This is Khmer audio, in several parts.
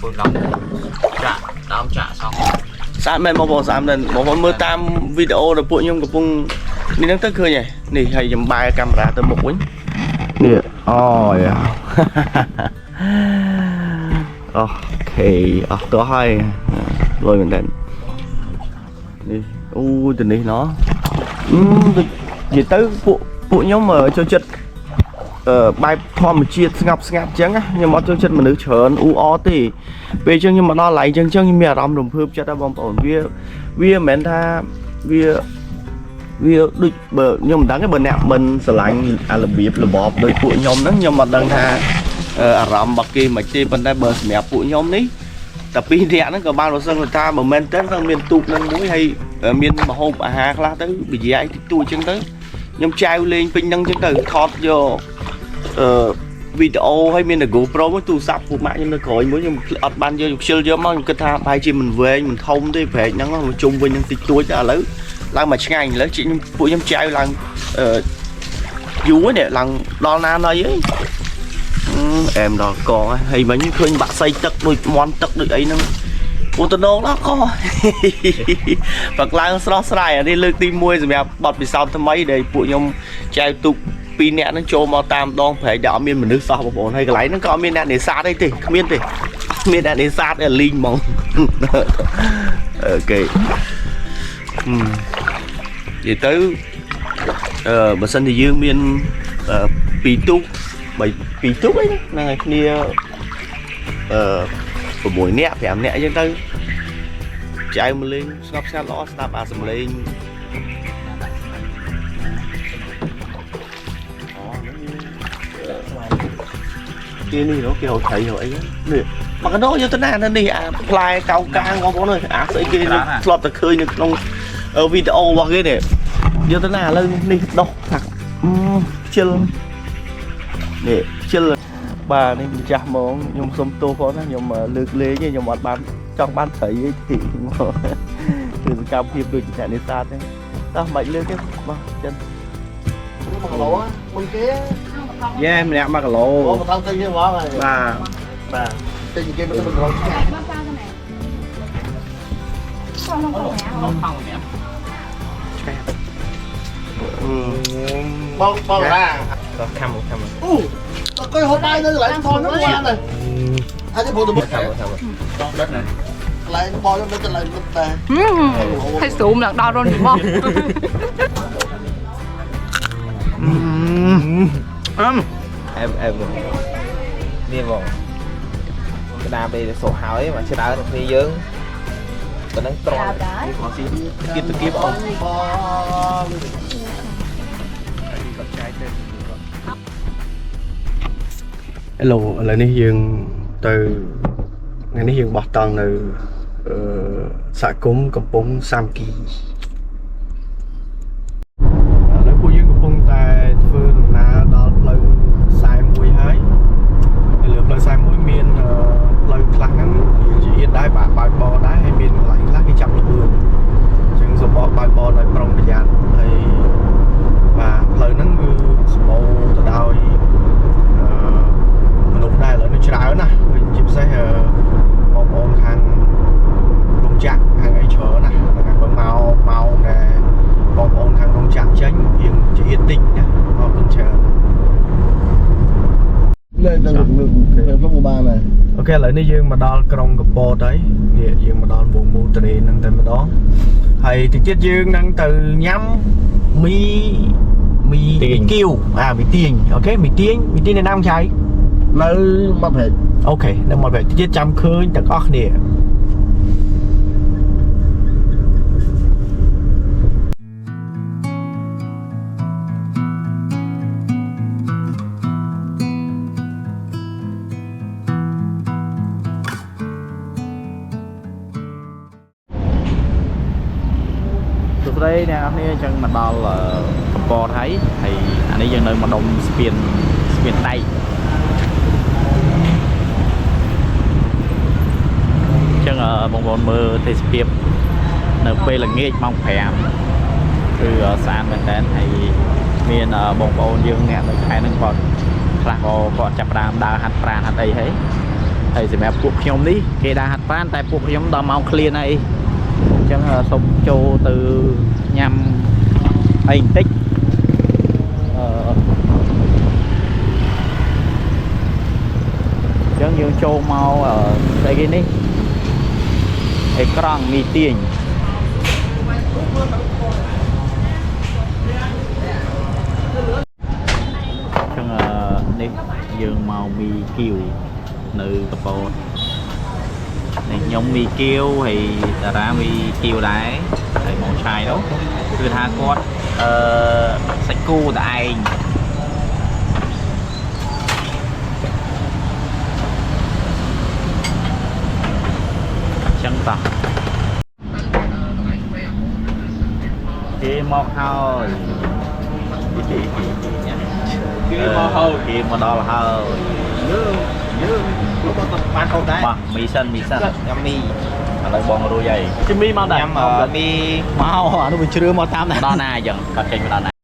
ពូឡំចាក់ដើមចាក់សង ស្អាតមែនបងប្អូនស្អាតមែនបងប្អូនមើលតាមវីដេអូដែលពួកខ្ញុំកំពុងនេះហ្នឹងទៅឃើញហើយនេះហើយខ្ញុំបែរកាមេរ៉ាទៅមុខវិញនេះអូយ៉ា OK អស់តោះហើយលុយមែនតើនេះអូទៅនេះណោះអឺដូចនិយាយទៅពួកពួកខ្ញុំចូលចិត្តបែបធម្មជាតិស្ងប់ស្ងាត់អញ្ចឹងណាខ្ញុំអត់ចូលចិត្តមនុស្សច្រើនអ៊ូអរទេពេលអញ្ចឹងខ្ញុំមកដល់កន្លែងអញ្ចឹងអញ្ចឹងខ្ញុំមានអារម្មណ៍រំភើបចិត្តដែរបងប្អូនវាវាមិនមែនថាវាវាដូចបើខ្ញុំមិនដឹងទេបើអ្នកមិនស្រឡាញ់អារបៀបរបបដូចពួកខ្ញុំហ្នឹងខ្ញុំអត់ដឹងថាអារម្មណ៍របស់គេមិនទេប៉ុន្តែបើសម្រាប់ពួកខ្ញុំនេះតែពីរនាក់ហ្នឹងក៏បានប្រសឹងថាបើមែនទេต้องមានទូកហ្នឹងមួយហើយមានម្ហូបអាហារខ្លះទៅវិយាយតិចតួចអញ្ចឹងទៅខ្ញុំចែវលេងពេញហ្នឹងអញ្ចឹងទៅថតយកអឺវីដេអូហើយមានតែ GoPro មួយទូរស័ព្ទពួកម៉ាក់ខ្ញុំនៅក្រោយមួយខ្ញុំអត់បានយកខ្ជិលយកមកខ្ញុំគិតថាប្រហែលជាមិនវែងមិនធំទេព្រែកហ្នឹងមកជុំវិញហ្នឹងតិចតួចតែឥឡូវឡើងមកឆ្ងាញ់ឥឡូវខ្ញុំពួកខ្ញុំចែវឡើងអឺយូរនេះឡើងដល់ណាណីអីអែមដល់កហើយមិញឃើញបាក់សីទឹកដូចមន់ទឹកដូចអីហ្នឹងអូតំណងដល់ក បាក់ឡើងស្រស់ស្រាយអានេះលើកទី1សម្រាប់បទពិសោធន៍ថ្មីដែលពួកខ្ញុំចែវទូកពីរនាក់ហ្នឹងចូលមកតាមដងព្រែកដែលអត់មានមនុស្សសោះបងប្អូនហើយកន្លែងហ្នឹងក៏អត់មានអ្នកនេសាទអីទេគ្មានទេអត់មានអ្នកនេសាទទេលីងហ្មង OK និយាយទៅបើសិនជាយើងមានពីរទូកបីពីរទូកអីហ្នឹងហើយគ្នា6នាក់5នាក់អញ្ចឹងទៅចែវមកលេងស្ងប់ស្ងាត់ល្អស្ដាប់អាសំឡេងគេនេះគេរកត្រីរកអីនេះមកកណោយកទៅណានៅនេះអាផ្លែកោកាងបងប្អូនអើយអាស្អីគេធ្លាប់តែឃើញនៅក្នុងវីដេអូរបស់គេនេះយកទៅណាឥឡូវនេះដោះថាខ្ជិលនេះខ្ជិលបាទនេះម្ចាស់ហ្មងខ្ញុំសុំទោសផងណាខ្ញុំលើកលែងខ្ញុំអត់បានចង់បានត្រីអីទេមកគឺសកម្មភាពដូចអ្នកនេសាទទេតោះមិនលើកទេបាទចិន 1គីឡូមុនគេ យ៉ែម្នាក់1គីឡូ បងមកថងទិញទេហ្មងហើយ បាទ បាទទិញគេមិនទៅ1គីឡូឆ្ងាញ់ បងប៉ាកណែបងបង នំផង់ម្នាក់ បងបងឡា ខំខំ អូតកុយហូបបាយនៅកន្លែងថនហ្នឹងបានហើយហើយទៅព្រោះទៅ ខំខំចង់ដិតណា កន្លែងបងនៅកន្លែងលុតតែ ហើយស៊ូមឡើងដល់រុនច្បោះ អឹម អែមអែមនេះបងក្តារពេលសុកហើយមកច្រើនគ្នាយើងប៉ុណ្ណឹងត្រង់ ដែរ មកស៊ីគៀបទៅគៀបអូន បង គាត់ចែកទៅហេឡូឥឡូវនេះយើងទៅថ្ងៃនេះយើងបោះតង់នៅអឺសហគមន៍កំពង់សាមគីឥឡូវពួកយើងកំពុងតែធ្វើដំណើរដល់ផ្លូវ41ហើយនៅលើផ្លូវ41មានផ្លូវខ្លះហ្នឹងយើងជាអៀតដែរបាក់បើកបរដែរហើយមានកន្លែងខ្លះគេចាប់ល្បឿនអញ្ចឹងសូមបកបើកបរដោយប្រុងប្រយ័ត្នហើយបាទផ្លូវហ្នឹងគឺសម្បូរទៅដោយអឺមនុស្សដែរឥឡូវនេះច្រើនណាស់ដូចជាពិសេសបងប្អូនខាងរោងចក្រខាងអីច្រើនណាស់ហ្នឹងហើយបើមកមកដែលបងប្អូនខាងរោងចក្រចេញយើងជាអៀតតិចណាអរគុណច្រើន នៅទៅទៅមកបានហើយ OK ឥឡូវនេះយើងមកដល់ក្រុងកពតហើយនេះយើងមកដល់វងមូត្រេហ្នឹងតែម្ដងហើយតិចទៀតយើងនឹងទៅញ៉ាំមីមីគៀវអាមីទៀង OK មីទៀងមីទៀងនៅណាមចៃ នៅមកព្រែក OK នៅមកពេលតិចទៀតចាំឃើញទាំងអស់គ្នា សួស្តីអ្នកនរគ្នាអញ្ចឹងមកដល់កំពតហើយហើយអានេះយើងនៅម្ដុំស្ពានស្ពានដែកអញ្ចឹងបងប្អូនមើលទេសភាពនៅពេលល្ងាចម៉ោង5គឺស្អាតមែនតើហើយមានបងប្អូនយើងអ្នកនៅខេត្តហ្នឹងគាត់ខ្លះក៏គាត់ចាប់ផ្ដើមដើរហាត់ប្រាណហាត់អីហើយហើយ ហើយសម្រាប់ពួកខ្ញុំនេះគេដើរហាត់ប្រាណតែពួកខ្ញុំដល់ម៉ោងឃ្លានហើយអញ្ចឹងសូមចូលទៅញ៉ាំអីបន្តិចអញ្ចឹងយើងចូលមកស្អីគេនេះអេក្រង់មីទាញ អញ្ចឹងនេះយើងមកមីគៀវនៅកពតនេះខ្ញុំមីគៀវហើយតារាមីគៀវដែរហើយមកឆាយនោះគឺថាគាត់សាច់គោតែឯងអញ្ចឹងតោះគេមកហើយ គេមកហើយ គេមកដល់ហើយ យើងយើងលោកក៏បានហូបដែរ បាទមីសិនមីសិន ញ៉ាំមី ឥឡូវបងរួចហើយ ជីមីមកដែរ ញ៉ាំមី មកអានោះវាជ្រឿមកតាមដែរ ដល់ណាអញ្ចឹងគាត់ចេញមកដល់ណា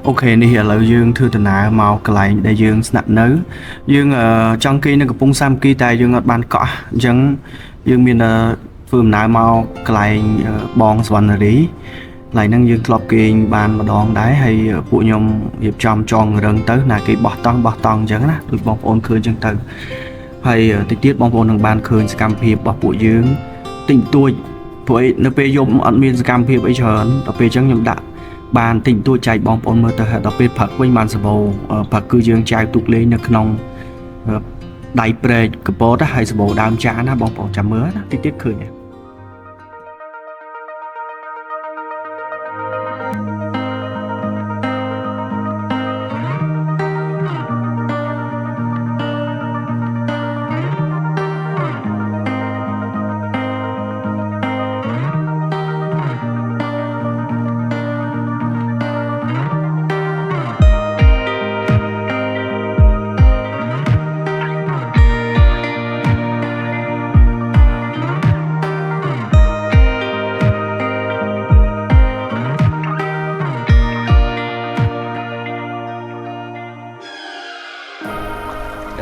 OK នេះឥឡូវយើងធ្វើដំណើរមកកន្លែងដែលយើងស្នាក់នៅយើងចង់គេងនៅកំពង់សាមគ្គីតែយើងអត់បានកក់អញ្ចឹងយើងមានធ្វើដំណើរមកកន្លែងបងសវណ្ណរីកន្លែងហ្នឹងយើងធ្លាប់គេងបានម្ដងដែរហើយពួកខ្ញុំរៀបចំចងរឹងទៅណាគេបោះតង់បោះតង់អញ្ចឹងណាដូចបងប្អូនឃើញអញ្ចឹងទៅហើយតិចទៀតបងប្អូននឹងបានឃើញសកម្មភាពរបស់ពួកយើងតិចតួចព្រោះអីនៅពេលយប់អត់មានសកម្មភាពអីច្រើនដល់ពេលអញ្ចឹងខ្ញុំដាក់ បានតិចតួចចែកបងប្អូនមើលទៅហើយដល់ពេលផឹកវិញបានសបោផឹកគឺយើងចែវទូកលេងនៅក្នុងដៃព្រែកកពតណាហើយសបោដើមចាណាបងប្អូនចាំមើលណាតិចទៀតឃើញណា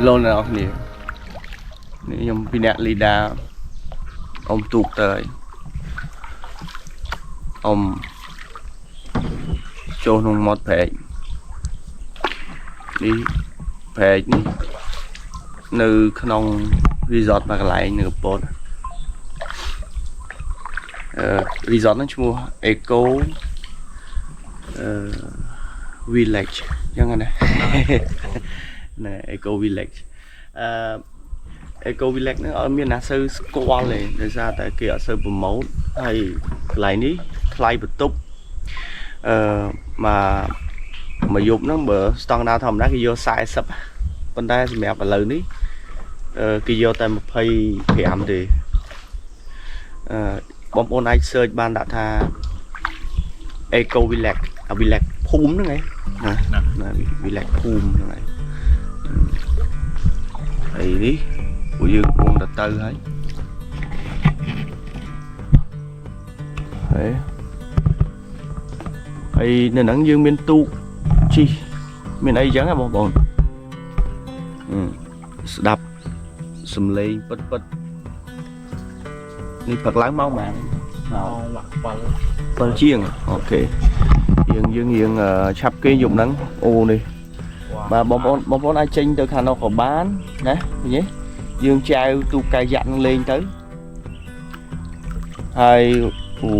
លោកអ្នកនរគ្នានេះខ្ញុំពីអ្នកលីដាអ៊ំទូកទៅហើយអ៊ំចូលក្នុងមាត់ព្រែកនេះព្រែកនេះនៅក្នុង resort មួយកន្លែងនៅកំពតresort ហ្នឹងឈ្មោះ Eco អឺ Village អញ្ចឹងណា ណែ Eco Village Eco Village ហ្នឹងអត់មានណាសូវស្គាល់ទេដោយសារតែគេអត់សូវ promote ហើយកន្លែងនេះថ្លៃបន្ទប់អឺមកមួយយប់ហ្នឹងបើស្តង់ដារធម្មតាគេយក40ប៉ុន្តែសម្រាប់ឥឡូវនេះគេយកតែ25ទេអឺបងប្អូនអាច search បានដាក់ថា Eco Village អា Village ភូមិហ្នឹងឯងណាណា Village ភូមិហ្នឹងឯង ហើយនេះពួកយើងកំពុងតែទៅហើយហើយហើយនៅហ្នឹងយើងមានទូកជិះមានអីចឹងហ៎បងប្អូនអឺស្ដាប់សំឡេងពិតពិតនេះព្រឹកឡើងម៉ោងប៉ុន្មាន ម៉ោង7 7ជាង OK យើងយើងរៀងឆាប់គេងយប់ហ្នឹងអូនេះ បាទបងប្អូនបងប្អូនអាចចេញទៅខាងនោះក៏បានណាឃើញទេយើងចែវទូកកាយ៉ាក់នឹងលេងទៅហើយអូ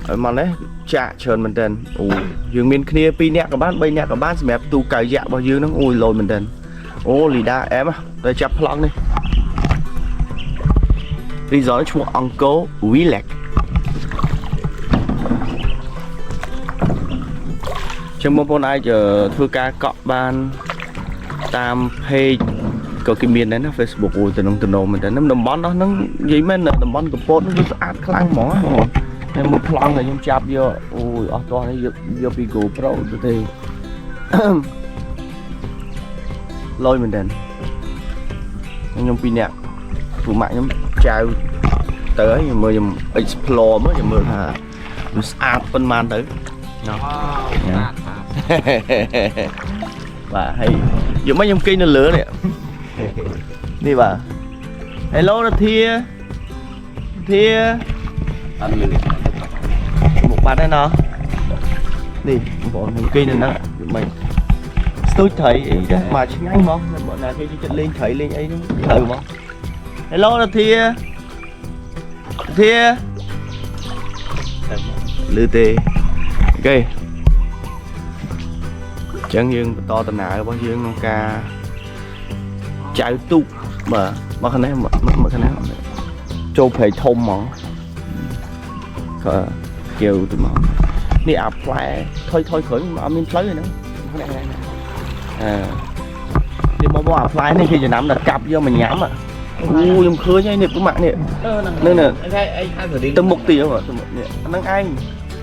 ឲ្យមកនេះចាក់ច្រើនមែនតើអូយើងមានគ្នា2នាក់ក៏បាន3នាក់ក៏បានសម្រាប់ទូកៅយ៉ាក់របស់យើងហ្នឹងអូយលយមែនតើអូលីដាអែមតែចាប់ប្លង់នេះ resort ឈ្មោះអង្គរ Village ចឹងបងប្អូនអាចធ្វើការកក់បានតាម page ក៏គេមានដែរណា Facebook អូទៅនឹងតំណមែនតើតំបន់នោះហ្នឹងនិយាយមែនតំបន់កំពតហ្នឹងវាស្អាតខ្លាំងហ្មងបងប្អូនតែមួយប្លង់ដែលខ្ញុំចាប់យកអូយអស់តោះនេះយកយកពី GoPro ទៅទេ លយមែនតើខ្ញុំពីរនាក់ពួកម៉ាក់ខ្ញុំចៅទៅហើយខ្ញុំមើលខ្ញុំ explore មើលខ្ញុំមើលថាវាស្អាតប៉ុន្មានទៅណោះ វ៉ាវស្អាតស្អាត បាទហើយយកមកខ្ញុំគេងនៅលើនេះនេះបាទ Hello នធាធា អត់លឺ មុខបាត់ហើយណោះនេះបងប្អូនខ្ញុំគេងនៅហ្នឹងយកមកស្ទូចត្រីអីដែរមកឆ្ងាញ់ហ្មងបើណាគេចិត្តលេងត្រីលេងអីហ្នឹងត្រូវហ្មង Hello នធាធាលឺទេ OK អញ្ចឹងយើងបន្តដំណើររបស់យើងក្នុងការចៅទូកបាទមកខាងនេះមកមកខាងនេះចូលព្រៃធំហ្មងក៏គៀវទៅមកនេះអាផ្លែថយថយក្រោយអត់មានផ្លូវទេហ្នឹងនេះនេះអឺនេះមកមកអាផ្លែនេះគេចំណាំតែកាប់យកមកញ៉ាំអូខ្ញុំឃើញហើយនេះពុកម៉ាក់នេះ ហ្នឹង នេះ អីហៅអីហៅរី ទៅមុខទៀតទៅមុខនេះហ្នឹងឯង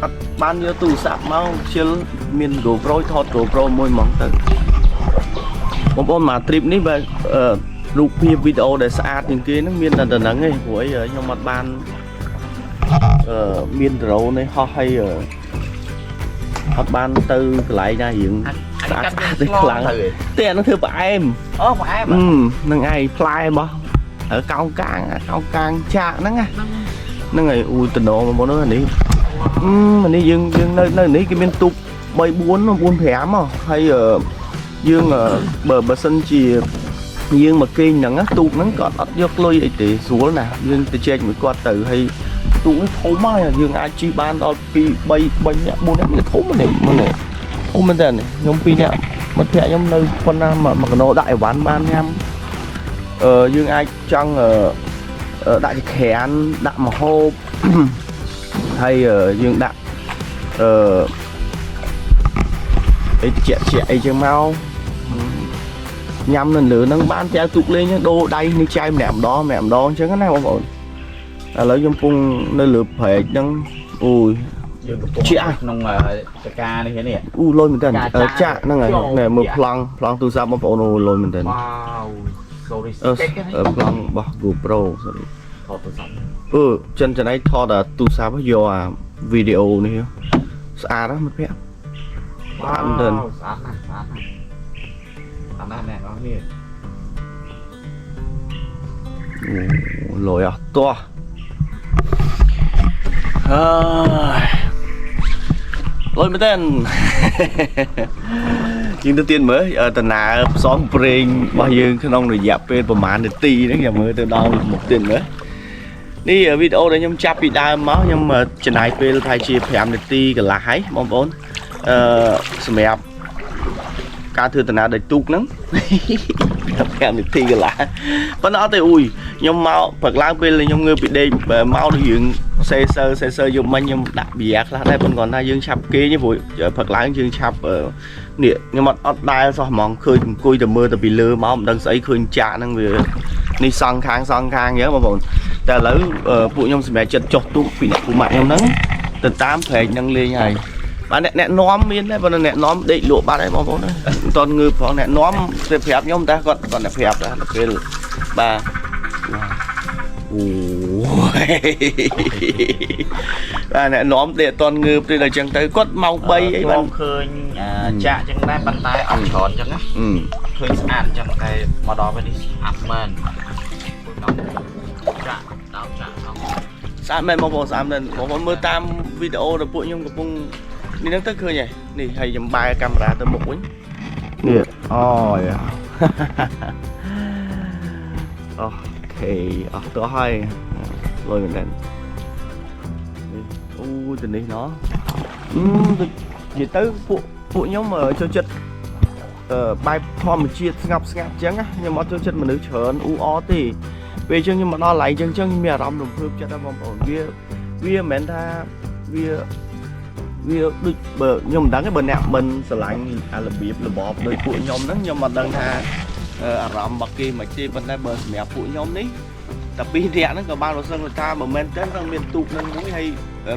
អត់បានយកទូរស័ព្ទមកខ្ជិលមាន GoPro ថត GoPro មួយហ្មងទៅបងប្អូនមក trip នេះបើរូបភាពវីដេអូដែលស្អាតជាងគេហ្នឹងមានតែតំណឹងឯងព្រោះអីខ្ញុំអត់បានអឺមាន drone នេះហោះឲ្យអត់បានទៅកន្លែងណារៀងស្អាតស្អាតទេខ្លាំងទេអាហ្នឹងធ្វើផ្អែម អូផ្អែម អឺហ្នឹងឯងផ្លែរបស់កោងកាងកោងកាងចាក់ហ្នឹងណាហ្នឹងហើយអូតំណងបងប្អូននេះអឺនេះយើងយើងនៅនៅនេះគេមានទូក3 4 4 5ហ៎ហើយយើងបើបើសិនជាយើងមកគេងហ្នឹងទូកហ្នឹងក៏អត់យកលុយអីទេស្រួលណាស់យើងទៅជែកមួយគាត់ទៅហើយទូកនេះធំហើយយើងអាចជិះបានដល់2 3 3នាក់4នាក់នេះធំនេះនេះធំមែនតើខ្ញុំ2នាក់មិត្តភក្តិខ្ញុំនៅប៉ុណ្ណាមកកណោដាក់អីវ៉ាន់បានញ៉ាំអឺយើងអាចចង់ដាក់ចក្រានដាក់ម្ហូប ហើយយើងដាក់អឺអីជាជាអីចឹងមកញ៉ាំនៅលើហ្នឹងបានចែវទូកលេងហ្នឹងដូរដៃនេះចែវម្នាក់ម្ដងម្នាក់ម្ដងអញ្ចឹងណាបងប្អូនឥឡូវខ្ញុំពងនៅលើព្រែកហ្នឹងអូយ យើងកំពុងក្នុងចកានេះនេះ អូលយមែនតើចាក់ហ្នឹងហើយណែមើលប្លង់ប្លង់ទូរស័ព្ទបងប្អូនអូលយមែនតើ វ៉ាវ sorry អឺប្លង់របស់ GoPro sorry ថតទូរស័ព្ទ អឺចិនចំណៃថតអាទូរស័ព្ទយកអាវីដេអូនេះស្អាតណាស់មិត្តភក្តិស្អាតមែនទែន ស្អាតណាស់ស្អាតណាស់ស្អាតណាស់អ្នកនរនេះ អូលយអស់តោះហើយលយមែនទែន យើងទៅទៀតមើលដំណើរផ្សងព្រេងរបស់យើងក្នុងរយៈពេលប្រហែលនាទីហ្នឹងខ្ញុំមើលទៅដល់មុខទៀតមើលនេះវីដេអូដែលខ្ញុំចាប់ពីដើមមកខ្ញុំចំណាយពេលប្រហែលជា5នាទីកន្លះហើយបងប្អូនអឺសម្រាប់ការធ្វើដំណើរដោយទូកហ្នឹង 5នាទីកន្លះប៉ុន្តែអត់ទេអ៊ុយខ្ញុំមកព្រឹកឡើងពេលខ្ញុំងើបពីដេកមកដូចរឿងសេសើសេសើយប់មិញខ្ញុំដាក់ប៊ីយ៉ាខ្លះដែរប៉ុន្តែគាត់ថាយើងឆាប់គេងព្រោះព្រឹកឡើងយើងឆាប់នេះខ្ញុំអត់អត់ដែលសោះហ្មងឃើញអង្គុយតែមើលតែពីលើមកមិនដឹងស្អីឃើញចាក់ហ្នឹងវានេះសងខាងសងខាងអញ្ចឹងបងប្អូនតែឥឡូវពួកខ្ញុំសម្រេចចិត្តចុះទូកពីអ្នកពូម៉ាក់ខ្ញុំហ្នឹងទៅតាមព្រែកហ្នឹងលេងហើយបាទអ្នកអ្នកនាំមានដែរប៉ុន្តែអ្នកនាំដេកលក់បាត់ហើយបងប្អូនមិនតន់ងើបផងអ្នកនាំទៅប្រាប់ខ្ញុំតែគាត់គាត់អ្នកប្រាប់ដែរដល់ពេលបាទអូយបាទអ្នកនាំដេកអត់តន់ងើបទេដល់អញ្ចឹងទៅគាត់ម៉ោង3អីបាន ឃើញចាក់ចឹងដែរប៉ុន្តែអត់ច្រើនចឹងណា អឺ ឃើញស្អាតចឹងតែមកដល់ពេលនេះស្អាតមែនចាក់ដល់ចាក់ដល់ ស្អាតមែនបងប្អូនស្អាតមែនបងប្អូនមើលតាមវីដេអូដែលពួកខ្ញុំកំពុងនេះហ្នឹងទៅឃើញហើយនេះហើយខ្ញុំបែរកាមេរ៉ាទៅមុខវិញនេះអូយ OK អស់តោះហើយលយមែនតើនេះអូ ទៅនេះណោះអឺដូចនិយាយទៅពួកពួកខ្ញុំចូលចិត្តបែបធម្មជាតិស្ងប់ស្ងាត់អញ្ចឹងណាខ្ញុំអត់ចូលចិត្តមនុស្សច្រើនអ៊ូអរទេពេលអញ្ចឹងខ្ញុំមកដល់កន្លែងអញ្ចឹងអញ្ចឹងមានអារម្មណ៍រំភើបចិត្តណាស់បងប្អូនវាវាមិនមែនថាវាវាដូចបើខ្ញុំមិនដឹងទេបើអ្នកមិនស្រឡាញ់អារបៀបរបបដូចពួកខ្ញុំហ្នឹងខ្ញុំអត់ដឹងថាអារម្មណ៍របស់គេមិនទេប៉ុន្តែបើសម្រាប់ពួកខ្ញុំនេះតែពីរនាក់ហ្នឹងក៏បានរសឹងថាបើមែនទេต้องមានទូកហ្នឹងមួយហើយ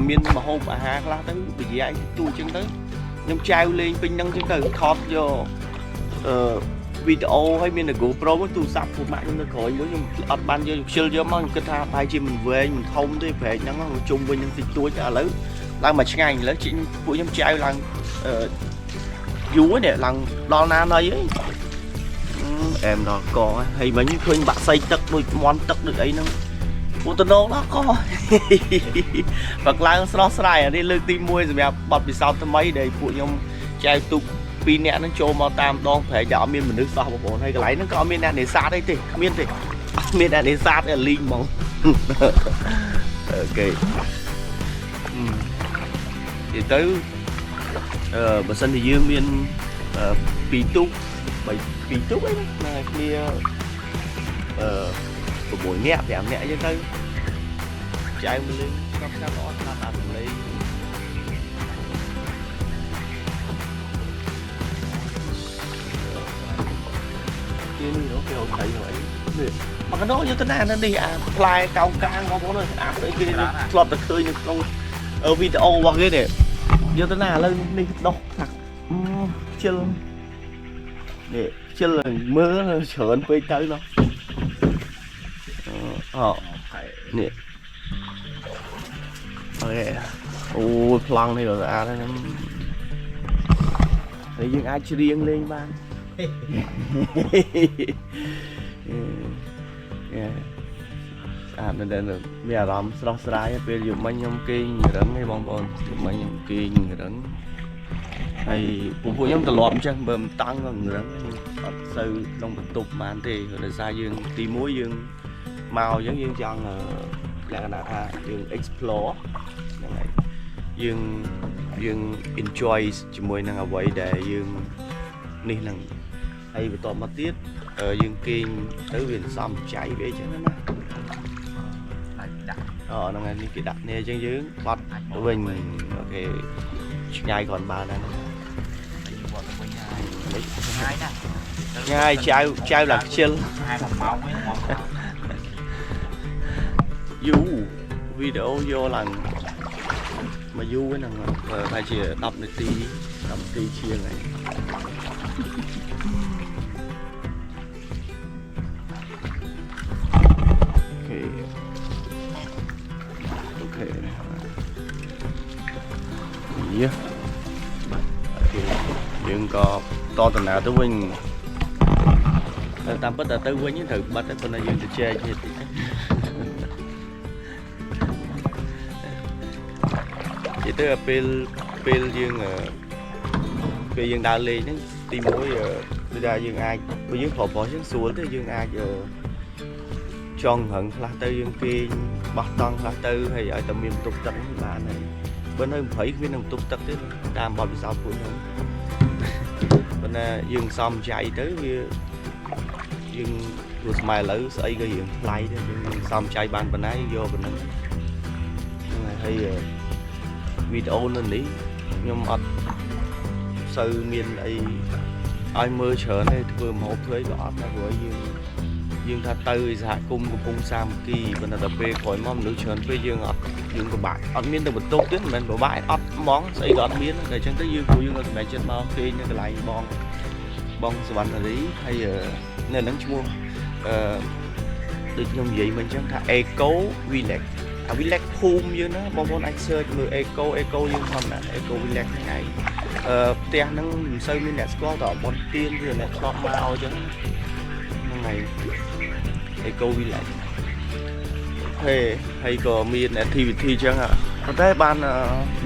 មានម្ហូបអាហារខ្លះទៅប្រយ័ត្នទូអញ្ចឹងទៅខ្ញុំចែវលេងពេញហ្នឹងអញ្ចឹងទៅថតយកវីដេអូហើយមានតែ GoPro មួយទូរស័ព្ទពួកម៉ាក់ខ្ញុំនៅក្រោយមួយខ្ញុំអត់បានយកខ្ជិលយកមកខ្ញុំគិតថាប្រហែលជាមិនវែងមិនធំទេព្រែកហ្នឹងជុំវិញហ្នឹងតិចតួចឥឡូវឡើងមកឆ្ងាញ់ឥឡូវពួកខ្ញុំចែវឡើងអឺយូរនេះឡើងដល់ណាណីអីអែមដល់កហើយមិញឃើញបាក់សីទឹកដូចមន់ទឹកដូចអីហ្នឹងពួកតំណងដល់ក បើកឡើងស្រស់ស្រាយអានេះលើកទី1សម្រាប់បទពិសោធន៍ថ្មីដែលពួកខ្ញុំចែវទូកពីរនាក់ហ្នឹងចូលមកតាមដងព្រែកដែលអត់មានមនុស្សសោះបងប្អូនហើយកន្លែងហ្នឹងក៏អត់មានអ្នកនេសាទអីទេគ្មានទេអត់មានអ្នកនេសាទទេលីងហ្មង okay និយាយទៅបើសិនជាយើងមានពីរទូកបីពីរទូកអីហ្នឹងហើយគ្នា6នាក់5នាក់អញ្ចឹងទៅចែវមកលេងស្ងប់ស្ងាត់ល្អស្ដាប់អាសំឡេងគេនេះគេអត់ត្រីអីនេះមកកណោយកទៅណានៅនេះអាផ្លែកោងកាងបងប្អូនអើយអាស្អីគេធ្លាប់តែឃើញនៅក្នុងវីដេអូរបស់គេនេះយកទៅណាឥឡូវនេះដោះថាខ្ជិលនេះខ្ជិលមើលច្រើនពេកទៅណោះអូនេះokay អូប្លង់នេះក៏ស្អាតដែរហ្នឹងហើយយើងអាចច្រៀងលេងបាន អេស្អាតមែនទែនមានអារម្មណ៍ស្រស់ស្រាយពេលយប់មិញខ្ញុំគេងរឹងឯងបងប្អូនយប់មិញខ្ញុំគេងរឹងហើយពួកពួកខ្ញុំត្រឡប់អញ្ចឹងបើមិនតង់ក៏រឹងអត់សូវក្នុងបន្ទប់បានទេដោយសារយើងទី1យើងមកអញ្ចឹងយើងចង់លក្ខណៈថាយើង explore ហ្នឹងហើយយើងយើង enjoy ជាមួយនឹងអ្វីដែលយើងនេះហ្នឹងហើយបន្ទាប់មកទៀតយើងគេងទៅវាសំចៃវាអីចឹងណា ហើយដាក់ អូហ្នឹងហើយនេះគេដាក់នេះអញ្ចឹងយើងបត់ទៅវិញ okay ឆ្ងាយគ្រាន់បើដែរណា ហើយយើងបត់ទៅវិញហើយ នេះ ឆ្ងាយណាស់ ឆ្ងាយចៅចៅឡើងខ្ជិល ហើយ1ម៉ោងវិញមក យូរវីដេអូយកឡើងមកយូរហ្នឹងប្រហែលជា10នាទី10នាទីជាងហើយ okay okay យេ okay យើងក៏តដំណើរទៅវិញតែតាមពិតតែទៅវិញត្រូវបិទតែប៉ុន្តែយើងទៅចែកគ្នាតិចទៅនិយាយទៅពេលពេលយើងពេលយើងដើរលេងហ្នឹងទី1ដូចថាយើងអាចបើយើងប្រុសប្រុសយើងស្រួលទេយើងអាចចង់រឹងខ្លះទៅយើងគេងបោះតង់ខ្លះទៅហើយឲ្យតែមានបន្ទប់ទឹកហ្នឹងបានហើយបើនៅ20គ្មាននឹងបន្ទប់ទឹកទេតាមបទពិសោធន៍ពួកខ្ញុំប៉ុន្តែយើងសំចៃទៅវាយើងព្រោះសម័យឥឡូវស្អីក៏រៀងថ្លៃដែរយើងសំចៃបានប៉ុណ្ណាយើងយកប៉ុណ្ណឹងហ្នឹងហើយហើយវីដេអូនៅនេះខ្ញុំអត់សូវមានអីឲ្យមើលច្រើនទេធ្វើម្ហូបធ្វើអីក៏អត់ដែរព្រោះយើងយើងថាទៅសហគមន៍កំពង់សាមគ្គីប៉ុន្តែដល់ពេលក្រោយមកមនុស្សច្រើនពេកយើងអត់យើងពិបាកអត់មានទៅបន្ទប់ទៀតមិនមែនពិបាកអត់ហ្មងស្អីក៏អត់មានតែអញ្ចឹងទៅយើងពួកយើងក៏សម្រេចចិត្តមកគេងនៅកន្លែងបងបងសវណ្ណរីហើយនៅហ្នឹងឈ្មោះអឺដូចខ្ញុំនិយាយមិញអញ្ចឹងថា Eco Village អា Village ភូមិយើងណាបងប្អូនអាច search មើល Eco Eco យើងធម្មតា Eco Village ហ្នឹងឯងអឺផ្ទះហ្នឹងមិនសូវមានអ្នកស្គាល់តែបនទៀនឬអ្នកធ្លាប់មកអញ្ចឹងហ្នឹងហើយ Eco Village ហេហើយក៏មាន activity អញ្ចឹងប៉ុន្តែបាន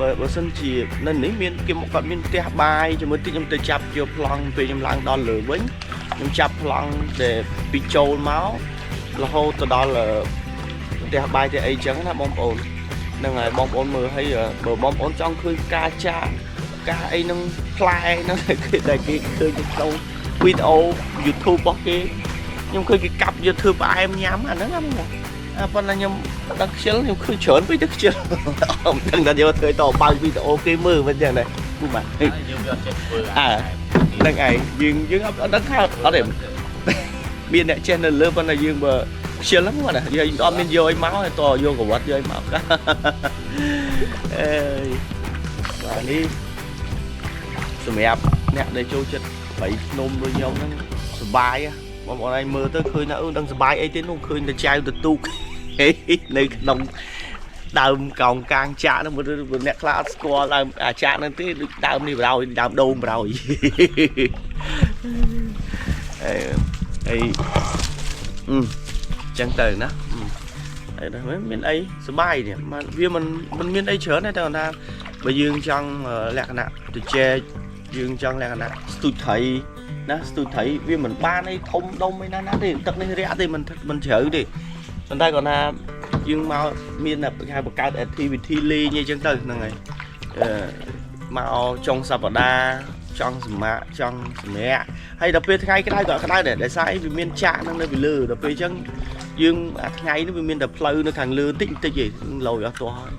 បើបើសិនជានៅនេះមានគេមកគាត់មានផ្ទះបាយជាមួយតិចខ្ញុំទៅចាប់យកប្លង់ពេលខ្ញុំឡើងដល់លើវិញខ្ញុំចាប់ប្លង់ដែលពីចូលមករហូតទៅដល់ផ្ទះបាយទៅអីចឹងណាបងប្អូន ហ្នឹងហើយបងប្អូនមើលហើយបើបងប្អូនចង់ឃើញផ្កាចាក់ផ្កាអីហ្នឹងផ្លែហ្នឹងគេដែលគេឃើញនៅក្នុងវីដេអូ YouTube របស់គេខ្ញុំឃើញគេកាប់យកធ្វើផ្អែមញ៉ាំអាហ្នឹងណាបងអាប៉ុន្តែខ្ញុំដឹងខ្ជិលខ្ញុំឃើញច្រើនពេកទៅខ្ជិលអត់ដឹងថាយកធ្វើតបើកវីដេអូគេមើលមិនចឹងដែរពូបាទ យើងវាអត់ចេះធ្វើ អើហ្នឹងឯងយើងយើងអត់ដឹងថាអត់ទេមានអ្នកចេះនៅលើប៉ុន្តែយើងបើខ្ជិលហ្នឹងណាយើងអត់មានយកអីមកទេតយកក្រវ៉ាត់យកអីមកអេយបាទនេះសម្រាប់អ្នកដែលចូលចិត្តព្រៃភ្នំដូចខ្ញុំហ្នឹងសប្បាយបងប្អូនឯងមើលទៅឃើញថាអឺដឹងសប្បាយអីទេនោះឃើញតែចៅទៅទូកនៅក្នុងដើមកោងកាងចាក់ហ្នឹងអ្នកខ្លះអត់ស្គាល់ដើមអាចាក់ហ្នឹងទេដូចដើមនេះបរោយដើមដូងបរោយអេអីអឺចឹងទៅណាអីដល់មានអីសបាយនេះវាមិនមិនមានអីច្រើនទេតែថាបើយើងចង់លក្ខណៈទៅចែកយើងចង់លក្ខណៈស្ទូចត្រីណាស្ទូចត្រីវាមិនបានអីធំដុំអីណាណាទេទឹកនេះរាក់ទេមិនមិនជ្រៅទេប៉ុន្តែគាត់ថាយើងមកមានគេហៅបង្កើត activity លេងអីចឹងទៅហ្នឹងហើយអឺមកចុងសប្តាហ៍ចង់សម្រាកចង់សម្រាកហើយដល់ពេលថ្ងៃក្តៅក៏ក្តៅដែរដោយសារអីវាមានចាក់ហ្នឹងនៅពីលើដល់ពេលអញ្ចឹងយើងអាថ្ងៃនេះវាមានតែផ្លូវនៅខាងលើតិចតិចឯងលយអស់ទាស់ហើយ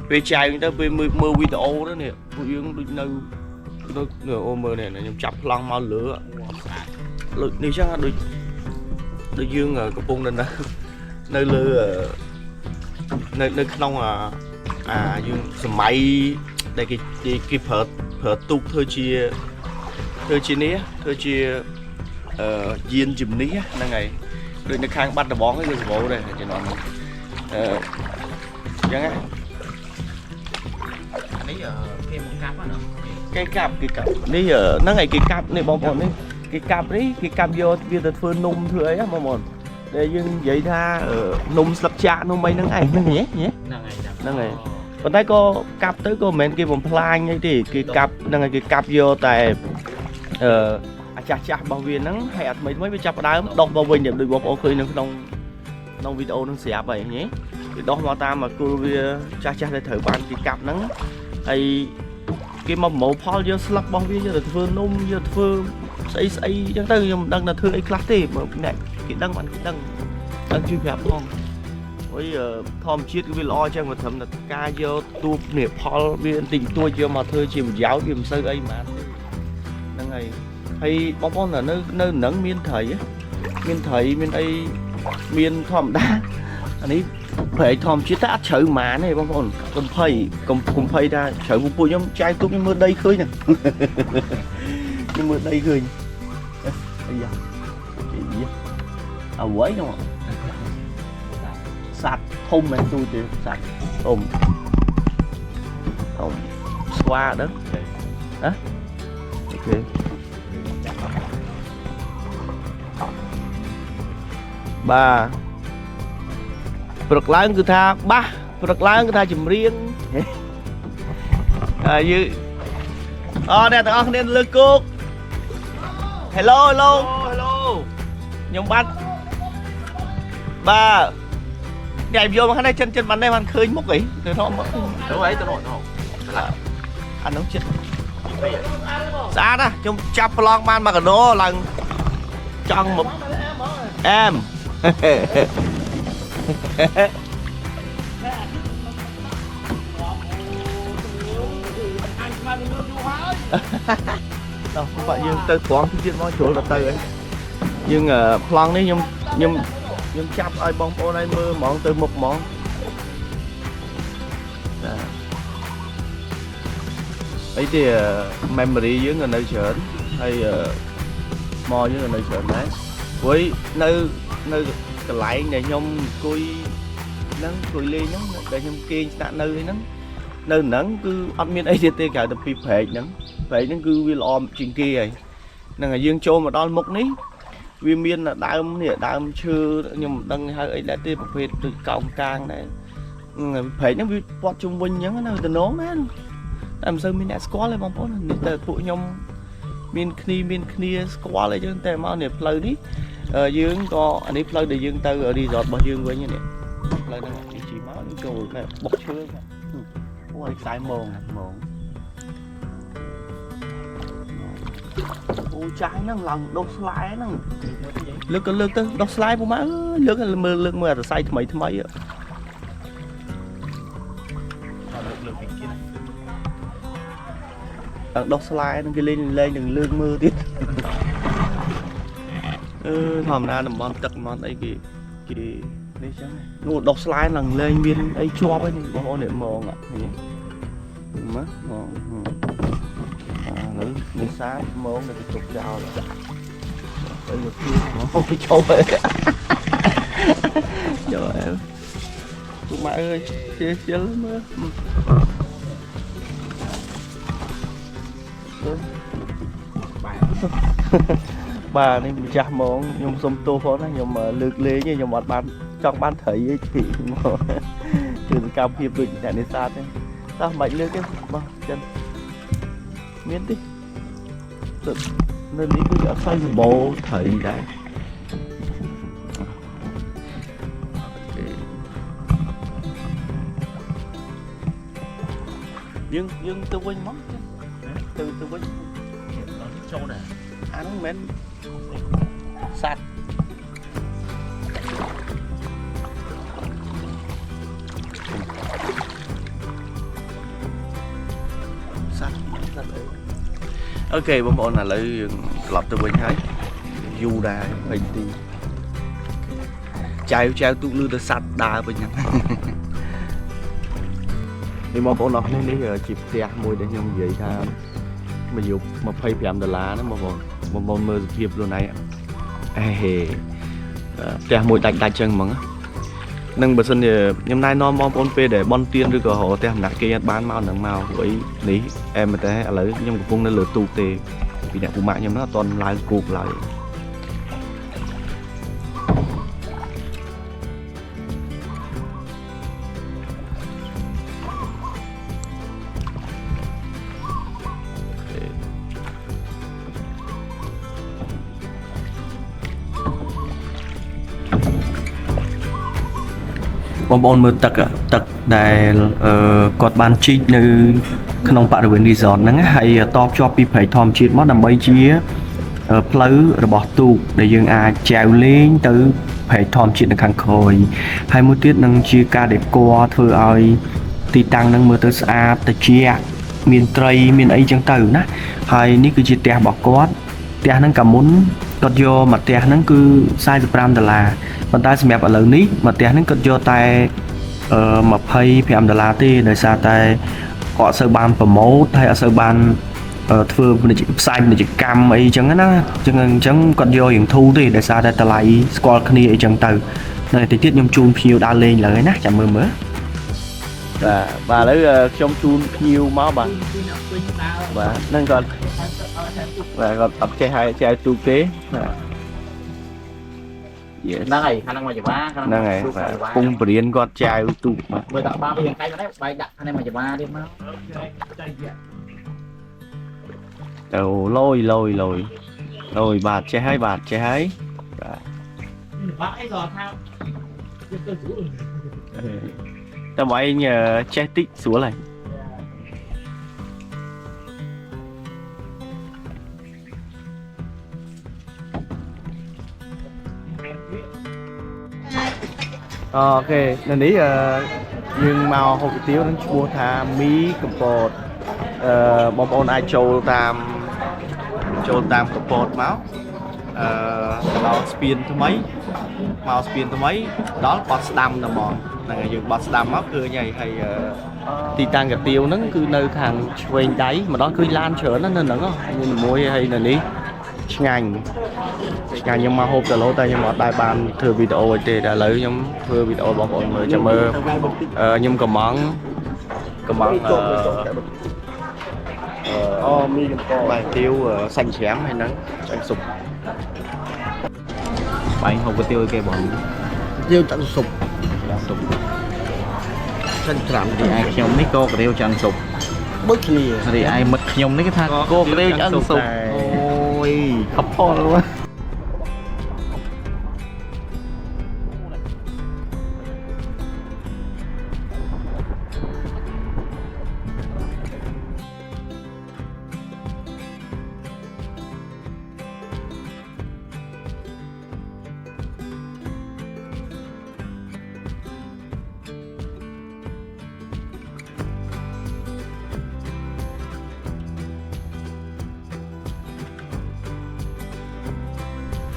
ពេលចែងទៅពេលមើលមើលវីដេអូទៅនេះពួកយើងដូចនៅនៅអូមើលនេះខ្ញុំចាប់ប្លង់មកលើដូចនេះចឹងដូចដូចយើងកំពុងនៅនៅលើនៅនៅក្នុងអាអាយើងសម័យដែលគេគេប្រើប្រើទូកធ្វើជាធ្វើជានេះធ្វើជាអឺយានជំនិះហ្នឹងហើយដូចនៅខាងបាត់ដំបងហ្នឹងគឺសម្បូរដែរជំនាន់ហ្នឹងអឺអញ្ចឹងណា អានេះគេមកកាប់ណា គេកាប់គេកាប់នេះហ្នឹងហើយគេកាប់នេះបងប្អូននេះគេកាប់នេះគេកាប់យកវាទៅធ្វើនំធ្វើអីហ៎បងប្អូនដែលយើងនិយាយថានំស្លឹកចាក់នំអីហ្នឹងឯងហ្នឹងហ៎ ហ្នឹងហើយ ហ្នឹងហើយប៉ុន្តែក៏កាប់ទៅក៏មិនមែនគេបំផ្លាញអីទេគេកាប់ហ្នឹងហើយគេកាប់យកតែអឺអាចាស់ចាស់របស់វាហ្នឹងហើយអាថ្មីថ្មីវាចាប់ផ្ដើមដុះមកវិញដូចបងប្អូនឃើញនៅក្នុងក្នុងវីដេអូហ្នឹងស្រាប់ហើយញ៉េវាដុះមកតាមអាគល់វាចាស់ចាស់ដែលត្រូវបានគេកាប់ហ្នឹងហើយគេមកប្រមូលផលយកស្លឹករបស់វាយកទៅធ្វើនំយកធ្វើស្អីស្អីអញ្ចឹងទៅខ្ញុំមិនដឹងថាធ្វើអីខ្លះទេបើអ្នកគេដឹងបានគេដឹងដឹងជួយប្រាប់ផង អុយធម្មជាតិគឺវាល្អចឹងបើត្រឹមតែការយកទូបនេះផលវាបន្តិចបន្តួចយកមកធ្វើជាប្រយោជន៍វាមិនសូវអីហ្មងទេហ្នឹងហើយហើយបងប្អូននៅនៅនឹងមានត្រីមានត្រីមានអីមានធម្មតាអានេះព្រែកធម្មជាតិតែអត់ជ្រៅហ្មងទេបងប្អូនកុំភ័យកុំកុំភ័យថាជ្រៅពួកខ្ញុំចាយទូបខ្ញុំមើលដីឃើញហ្នឹងខ្ញុំមើលដីឃើញអាយ៉ាអាអ្វីហ្នឹងសត្វធំមិនទូទេសត្វធំធំស្វាដឹងណាOK បាទព្រឹកឡើងគឺថាបាសព្រឹកឡើងគឺថាចម្រៀងហើយយើងអូអ្នកទាំងអស់គ្នាលើគោក Hello hello. Hello. ខ្ញុំបាទបាទអ្នកយកមកខាងនេះចិនចិនបាននេះបានឃើញមុខអីទៅថតមក ទៅអីទៅនោះទៅ អានោះចិត្តស្អាតណាស់ខ្ញុំចាប់ប្លង់បានមកកណោឡើងចង់មកអែម អញស្មានលឿនយូរហើយ ដល់បាក់យើងទៅត្រង់ទៀតមកជ្រុលដល់ទៅហើយយើងប្លង់នេះខ្ញុំខ្ញុំខ្ញុំចាប់ឲ្យបងប្អូនឲ្យមើលហ្មងទៅមុខហ្មងបាទអីទេ memory យើងក៏នៅច្រើនហើយមកយើងក៏នៅច្រើនដែរព្រោះនៅនៅកន្លែងដែលខ្ញុំអង្គុយហ្នឹងអង្គុយលេងហ្នឹងដែលខ្ញុំគេងស្នាក់នៅអីហ្នឹងនៅហ្នឹងគឺអត់មានអីទៀតទេក្រៅតែពីព្រែកហ្នឹងព្រែកហ្នឹងគឺវាល្អជាងគេហើយហ្នឹងហើយយើងចូលមកដល់មុខនេះវាមានដើមនេះដើមឈើខ្ញុំមិនដឹងហៅអីដែរទេប្រភេទដូចកោងកាងដែរព្រែកហ្នឹងវាព័ទ្ធជុំវិញអញ្ចឹងណាតំណងណាតែមិនសូវមានអ្នកស្គាល់ទេបងប្អូននេះតែពួកខ្ញុំមានគ្នាមានគ្នាស្គាល់អីចឹងតែមកនេះផ្លូវនេះយើងក៏អានេះផ្លូវដែលយើងទៅ resort របស់យើងវិញនេះផ្លូវហ្នឹងយើងជិះមកយើងចូលបុកឈើ អូយខ្សែមងមងអូចាយហ្នឹងឡើងដុសស្លែហ្នឹងលើកក៏លើកទៅដុសស្លែពុកម៉ែអើយលើកមើលលើកមើលអាសរសៃថ្មីថ្មី លើកពីទៀត ឡើងដុសស្លែហ្នឹងគេលេងលេងនឹងលើកមើលទៀតអឺធម្មតាតំបន់ទឹកតំបន់អីគេគេនេះចឹងនោះដុសស្លែឡើងលេងមានអីជាប់ហ្នឹងបងប្អូននេះមងឃើញទេមើលមងអាឥឡូវនេសាទមងនៅទៅទុកចោលទៅយកពីអូយចូលយកអើពុកម៉ែអើយជិលជិលមើលបាទនេះម្ចាស់ហ្មងខ្ញុំសុំទោសផងណាខ្ញុំលើកលែងខ្ញុំអត់បានចង់បានត្រីទេគឺសកម្មភាពដូចអ្នកនេសាទទេតោះមិនបាច់លើកទេបោះចិនមានទេនៅនេះគឺអត់សូវសម្បូរត្រីដែរយើងយើងទៅវិញមកទៅទៅវិញ ចូលដែរ អាហ្នឹងមិនមែនសត្វសត្វសត្វអី OK បងប្អូនឥឡូវយើងត្រឡប់ទៅវិញហើយយូរដែរ20នាទីចែវចែវទូកលឺទៅសត្វដើរវិញហ្នឹងនេះបងប្អូនអរគ្នានេះជាផ្ទះមួយដែលខ្ញុំនិយាយថាមួយយប់25ដុល្លារណាបងប្អូនបងប្អូនមើលសភាពខ្លួនឯងអេហេផ្ទះមួយដាច់ដាច់ចឹងហ្មងនឹងបើសិនជាខ្ញុំណែនាំបងប្អូនពេលដែលបន់ទៀនឬក៏រកផ្ទះម្នាក់គេអត់បានមកនឹងមកព្រោះអីនេះអែមតែឥឡូវខ្ញុំកំពុងនៅលើទូកទេពីអ្នកពូម៉ាក់ខ្ញុំនោះអត់ទាន់ឡើងគោកឡើយបងប្អូនមើលទឹកទឹកដែលគាត់បានជីកនៅក្នុងបរិវេណ resort ហ្នឹងហើយតបជាប់ពីព្រែកធម្មជាតិមកដើម្បីជាផ្លូវរបស់ទូកដែលយើងអាចចែវលេងទៅព្រែកធម្មជាតិនៅខាងក្រោយហើយមួយទៀតនឹងជាការដេកធ្វើឲ្យទីតាំងហ្នឹងមើលទៅស្អាតត្រជាក់មានត្រីមានអីចឹងទៅណាហើយនេះគឺជាផ្ទះរបស់គាត់ផ្ទះហ្នឹងកាមុនគាត់យកមកផ្ទះហ្នឹងគឺ45ដុល្លារប៉ុន្តែសម្រាប់ឥឡូវនេះមកផ្ទះហ្នឹងគាត់យកតែអឺ25ដុល្លារទេដោយសារតែគាត់អត់សូវបាន promote ហើយអត់សូវបានធ្វើពាណិជ្ជផ្សាយពាណិជ្ជកម្មអីចឹងណាចឹងអញ្ចឹងគាត់យករៀងធូរទេដោយសារតែតម្លៃស្គាល់គ្នាអីចឹងទៅនៅតិចទៀតខ្ញុំជូនភ្ញៀវដើរលេងឡើយណាចាំមើលមើលបាទបាទឥឡូវខ្ញុំជូនភ្ញៀវមកបាទបាទហ្នឹងគាត់បាទគាត់អត់ចេះហើយចេះទូកទេបាទ Yes. ហ្នឹងហើយខាងហ្នឹងមកចវាខាង ហ្នឹងហើយបាទពងបរៀនគាត់ចែវទូកបាទ មើលដាក់បាវាយ៉ាងកែមកដែរបែកដាក់ខាងនេះមកចវាទៀតមក ទៅលយលយលយលយបាទចេះហើយបាទចេះហើយបាទ បាក់អីក៏ថាយកទៅស្រួល តែបើឯងចេះតិចស្រួលហើយ OK នៅនេះយើងមកហូបគុយទាវនឹងឈ្មោះថាមីកំពតអឺបងប្អូនអាចចូលតាមចូលតាមកំពតមកអឺដល់ស្ពានថ្មីមកស្ពានថ្មីដល់បត់ស្ដាំតែហ្មងហ្នឹងហើយយើងបត់ស្ដាំមកឃើញហើយហើយទីតាំងកាទៀវហ្នឹងគឺនៅខាងឆ្វេងដៃម្ដងឃើញឡានច្រើនណាស់នៅហ្នឹងមានមួយហើយនៅនេះឆ្ងាញ់ឆ្ងាញ់ខ្ញុំមកហូបទៅលោតែខ្ញុំអត់ដែរបានធ្វើវីដេអូអីទេតែឥឡូវខ្ញុំធ្វើវីដេអូបងប្អូនមើលចាំមើលខ្ញុំកំងកំងអឺ អូមីកំពត បាយទាវសាច់ច្រាមហើយហ្នឹងឆ្អឹងស៊ុប បែងហូបគុយទាវឲ្យគេបង យើងតាំងស៊ុប ស៊ុប សាច់ត្រាំ រីឯខ្ញុំនេះក៏កាទៀវឆ្អឹងស៊ុប ដូចគ្នា រីឯមិត្តខ្ញុំនេះគេថាក៏កាទៀវឆ្អឹងស៊ុបអូយខផល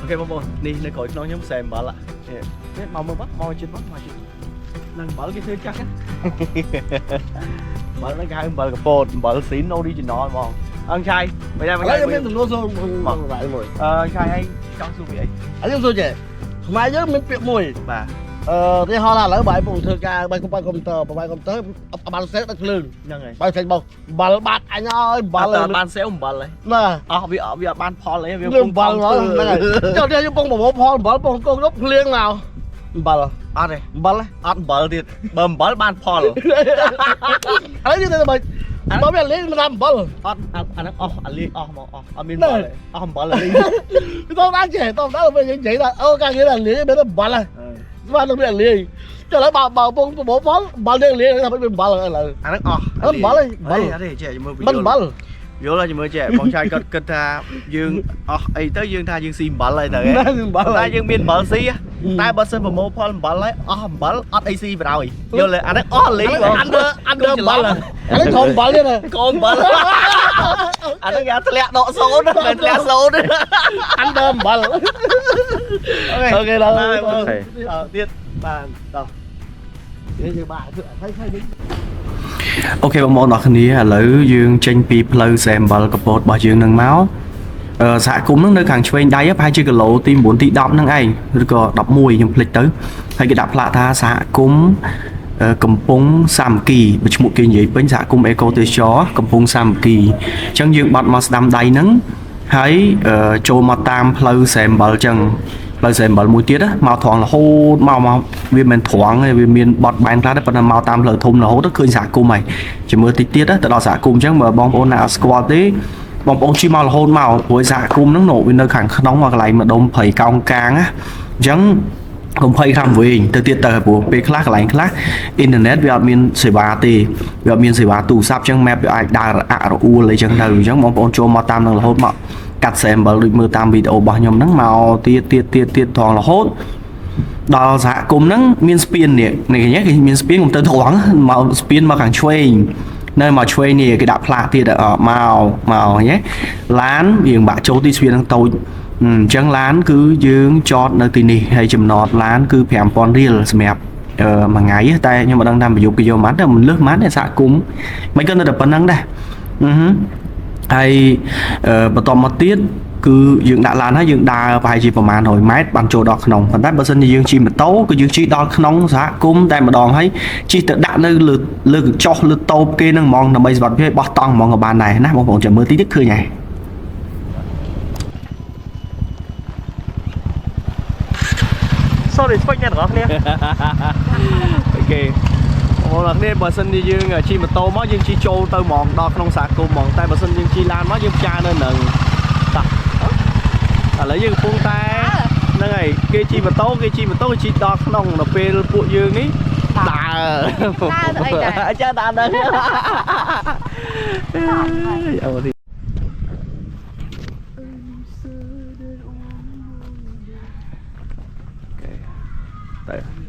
OK បងប្អូននេះនៅក្រោយខ្នងខ្ញុំសែអំបិលនេះនេះមកមើលមកមកជិតមកមកជិតនឹងអំបិលគេធ្វើចាស់ណាអំបិលហ្នឹងគេហៅអំបិលកពតអំបិលស៊ីន original ហ្មងអង្គឆៃមិនដែរមិន ឥឡូ ដែរ វខ្ញុំមានសំណួរសួរមកបាយមួយ អឺឆៃឯងចង់សួរពីអី ឥឡូវខ្ញុំសួរចេះខ្មែរយើងមានពាក្យមួយ បាទ អឺទីហោថាឥឡូវបាយពងធ្វើការបាយកុំបាយកុំព្យូទ័របាយកុំព្យូទ័របានសេដល់ភ្លើង ហ្នឹងហើយ បាយផ្សេងបោកបាល់បាត់អញអើយបា បា ល់ ល់បានសេវអំបិលហើយ ណា អស់វាអត់វាអត់បានផលអីវា វាបាល់មកហ្នឹងហើយចុះនេះយើងពងប្រមូលផលបាល់ពងកងនោះភ្លៀងមកបាល់ អត់ទេ បាល់ អត់អំបិលទៀតបើអំបិលបានផល ឥឡូវយើងទៅបើបើវាលេងមិនតាមបាល់ អត់អាហ្នឹងអស់អាលីអស់មកអស់អត់មានអំបិលទេអស់អំបិលអាលី ទៅដល់ចេះទៅដល់វិញនិយាយថាអូការងារថាលេងមិនបាល់ហើយស្មាននឹងវាលេងចុះឥឡូវបើបើពងប្រមូលផលបាល់យើងលេងថាមិនបាល់ឥឡូវ អាហ្នឹងអស់ អត់បាល់ទេបាល់ អត់ទេចេះមើល មិនបាល់ យល់ហើយមើលចេះបងឆៃគាត់គិតថាយើងអស់អីទៅយើងថាយើងស៊ីអំបិលហើយទៅហ៎ ណាអំបិល តែយើងមានអំបិលស៊ីតែបើសិនប្រមូលផលអំបិលហើយអស់អំបិលអត់អីស៊ីបណ្ដោយយល់ទេអាហ្នឹងអស់លីបង អានអានបាល់ឥឡូវក្រុមបាល់ទៀតណា កូនអំបិលអាហ្នឹងគេធ្លាក់ដកសូនមិនធ្លាក់សូន អានដើមបាល់ OK ដល់ ទៀតបានតោះ យើងបាទធ្វើឲ្យឲ្យ OK បងប្អូនអរគ្នាឥឡូវយើងចេញពីផ្លូវសែអំបិលកពតរបស់យើងនឹងមកអឺសហគមន៍នឹងនៅខាងឆ្វេងដៃប្រហែលជាគីឡូទី9ទី10ហ្នឹងឯងឬក៏11ខ្ញុំភ្លេចទៅហើយគេដាក់ផ្លាកថាសហគមន៍កំពង់សាមគ្គីបើឈ្មោះគេនិយាយពេញសហគមន៍អេកូទេសចរកំពង់សាមគ្គីអញ្ចឹងយើងបាត់មកស្ដាំដៃហ្នឹងហើយចូលមកតាមផ្លូវសែអំបិលអញ្ចឹងផ្លូវសែអំបិលមួយទៀតណាមកត្រង់រហូតមកមកវាមិនត្រង់ទេវាមានបត់បែនខ្លះទេប៉ុន្តែមកតាមផ្លូវធំរហូតទៅឃើញសហគមន៍ហើយជាមើលតិចទៀតទៅដល់សហគមន៍អញ្ចឹងបើបងប្អូនណាអត់ស្គាល់ទេបងប្អូនជិះមករហូតមកព្រោះសហគមន៍ហ្នឹងនោះវានៅខាងក្នុងមកកន្លែងម្ដុំព្រៃកោងកាងណាអញ្ចឹងកុំភ័យខាងវិញទៅទៀតទៅព្រោះពេលខ្លះកន្លែងខ្លះអ៊ីនធឺណិតវាអត់មានសេវាទេវាអត់មានសេវាទូរស័ព្ទអញ្ចឹង map វាអាចដើររអាក់រអួលអីចឹងទៅអញ្ចឹងបងប្អូនចូលមកតាមនឹងរហូតមកកាត់ sample ដូចមើលតាមវីដេអូរបស់ខ្ញុំហ្នឹងមកទៀតទៀតទៀតទៀតត្រង់រហូតដល់សហគមន៍ហ្នឹងមានស្ពាននេះនេះឃើញទេគេមានស្ពានកុំទៅត្រង់មកស្ពានមកខាងឆ្វេងនៅមកឆ្វេងនេះគេដាក់ផ្លាកទៀតមកមកឃើញទេឡានយើងបាក់ចូលទីស្ពានហ្នឹងតូចអញ្ចឹងឡានគឺយើងចតនៅទីនេះហើយចំណតឡានគឺ5000រៀលសម្រាប់អឺមួយថ្ងៃតែខ្ញុំមិនដឹងថាប្រយុទ្ធគេយកប៉ុន្មានតែមិនលើសប៉ុន្មានទេសហគមន៍មិនក៏នៅតែប៉ុណ្្នឹងដែរអឺហើយបន្តមកទៀតគឺយើងដាក់ឡានហើយយើងដើរប្រហែលជាប្រហែល100ម៉ែត្របានចូលដល់ក្នុងប៉ុន្តែបើសិនជាយើងជិះម៉ូតូគឺយើងជិះដល់ក្នុងសហគមន៍តែម្ដងហើយជិះទៅដាក់នៅលើលើកញ្ចុះលើតូបគេហ្នឹងហ្មងដើម្បីសុវត្ថិភាពបោះតង់ហ្មងក៏បានដែរណាបងប្អូនចាំមើលតិចទៀតឃើញហើយ Sorry ស្ពេចអ្នកទាំងអស់គ្នា OK បងប្អូនអរគ្នាបើសិនជាយើងជិះម៉ូតូមកយើងជិះចូលទៅហ្មងដល់ក្នុងសហគមន៍ហ្មងតែបើសិនយើងជិះឡានមកយើងផ្ចារនៅនឹងតោះឥឡូវយើងកំពុងតែហ្នឹងហើយគេជិះម៉ូតូគេជិះម៉ូតូគេជិះដល់ក្នុងដល់ពេលពួកយើងនេះដើរ ដើរទៅអីដែរ អញ្ចឹងដើរដឹងអូទីOK ទៅ អូ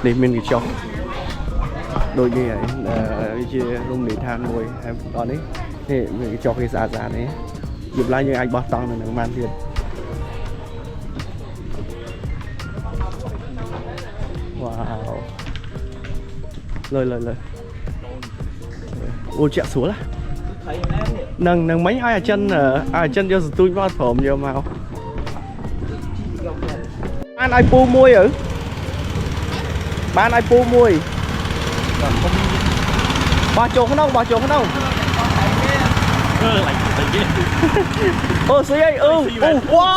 នេះមានកញ្ចុះដូចនេះហើយវាជារមណីយដ្ឋានមួយហើយដល់នេះនេះមានកញ្ចុះគេស្អាតស្អាតនេះយប់ឡើងយើងអាចបោះតង់នៅនឹងបានទៀតវ៉ាវលយលយលយអូជាក់ស្រួលនឹងនឹងមិញឲ្យអាចិនឲ្យអាចិនយកសន្ទូចមកព្រមយកមកបានឲ្យពូមួយអើបានឲ្យពូមួយបោះចូលក្នុងបោះចូលក្នុងអូស្អីអីអូអូវ៉ា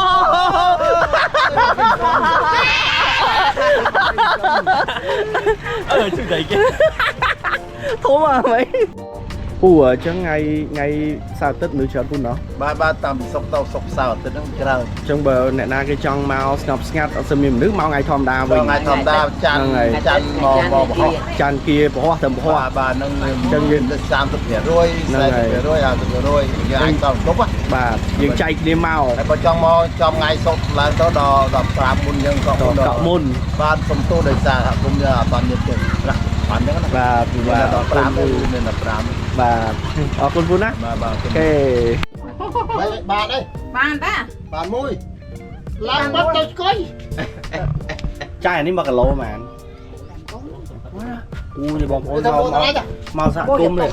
អឺជួយដៃគេ ធំអ่ะម៉េចពូអញ្ចឹងថ្ងៃថ្ងៃសៅរ៍អាទិត្យមនុស្សច្រើនពូណោះ បាទបាទតាមពីសុកទៅសុកសៅរ៍អាទិត្យហ្នឹងច្រើន អញ្ចឹងបើអ្នកណាគេចង់មកស្ងប់ស្ងាត់អត់សូវមានមនុស្សមកថ្ងៃធម្មតាវិញ ថ្ងៃធម្មតាច័ន្ទច័ន្ទមកមកបរោះ ច័ន្ទគៀពហោះទៅពហោះ បាទបាទហ្នឹង អញ្ចឹងយើង 30% 40% 50%យើងអាចតគ្រប់ បាទយើងចែកគ្នាមក ហើយបើចង់មកចំថ្ងៃសុកឡើងទៅដល់15មុនយើងក៏ តកក់មុន បាទសុំទោសដោយសារសហគមន៍យើងអត់បានមានទេប្រាក់បានហ្នឹងណា បាទ មាន បាទ ដល់5ទេមានដល់5 បាទអរគុណពូណា បាទបាទ អូខេ បាទអី បានតា បាទមួយឡើងបាត់ទៅស្គយ ចាយអានេះ1គីឡូហ្មងអូយបងប្អូន ទៅ មក មក មកមកសហគមន៍នេះ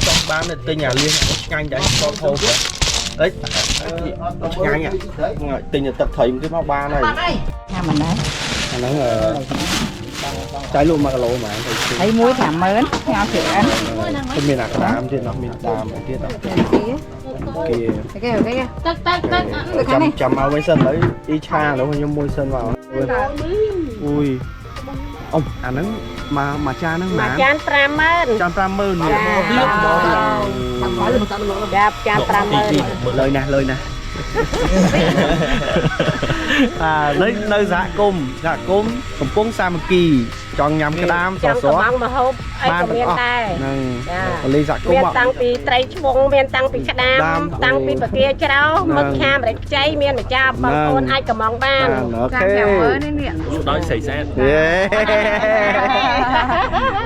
ចង់បានទៅទិញអាលៀសឆ្ងាញ់ដែរតធូបអីឆ្ងាញ់ទិញទឹកត្រីមកមកបានហើយ បាត់អី ញ៉ាំមិនដែរ អាហ្នឹងចាយលក់1គីឡូហ្មងទៅ ហើយមួយ50000ញ៉ាំច្រើន ទៅមានអាក្តាមទៀតនោះមានដើមទៀតអត់គេ គេគេ ទឹកទឹកទឹក ចាំចាំមកវិញសិនឥឡូវអ៊ីឆានោះខ្ញុំមួយសិនមកអូយអ៊ំអាហ្នឹងមកមួយចានហ្នឹង មួយចាន50000 ចាន50000នេះ ចាប់ចាន50000 លុយណាស់លុយណាស់ បាទនៅនៅសហគមន៍សហគមន៍កំពង់សាមគ្គីចង់ញ៉ាំក្តាមស ចាំ ស កំងមកហូបអី បាន ក៏មានដែរ ហ្នឹង ចា លីសហគម មាន ន៍ តាំងពីត្រីឆ្វងមានតាំងពីក្តា ដាម មតាំងពីពគាច្រោះ ហ្នឹង មឹកឆាម្រេចខ្ចីមានម្ចាស់បងប្អូន ហ្នឹង អាចកំងបាន អូ ចា ខេ 50000នេះនេះ ដោយស្រីសែន យេ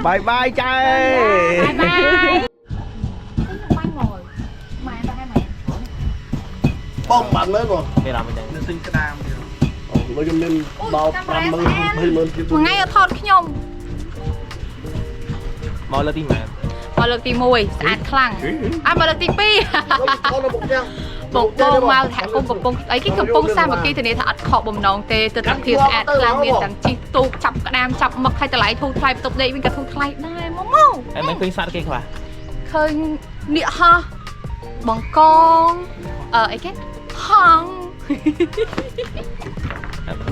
បាយបាយចែ បាយបាយបាញ់មកម៉ែទៅឲ្យម៉ែ បងបានមែនបង មានអារម្មណ៍មិន នៅទិញក្តាម អូលុយខ្ញុំមានដល់50000 20000ទៀត មួយថ្ងៃអត់ថតខ្ញុំ មកលើកទីម៉ាន មកលើកទី1ស្អាតខ្លាំងអត់មកលើកទី2 បងនៅបុកយ៉ាង បងបងមកសហគមន៍កំពង់អីគេកំពង់សាមគ្គីធានាថាអត់ខកបំណងទេទស្សនភាពស្អាតខ្លាំងមានទាំងជីកទូកចាប់ក្តាមចាប់មឹកហើយតម្លៃធូរថ្លៃបន្ទប់ដេកវិញក៏ធូរថ្លៃដែរមកមក ហើយមិនឃើញសត្វគេខ្លះ ឃើញនាគហោះបង្កងអឺអីគេហង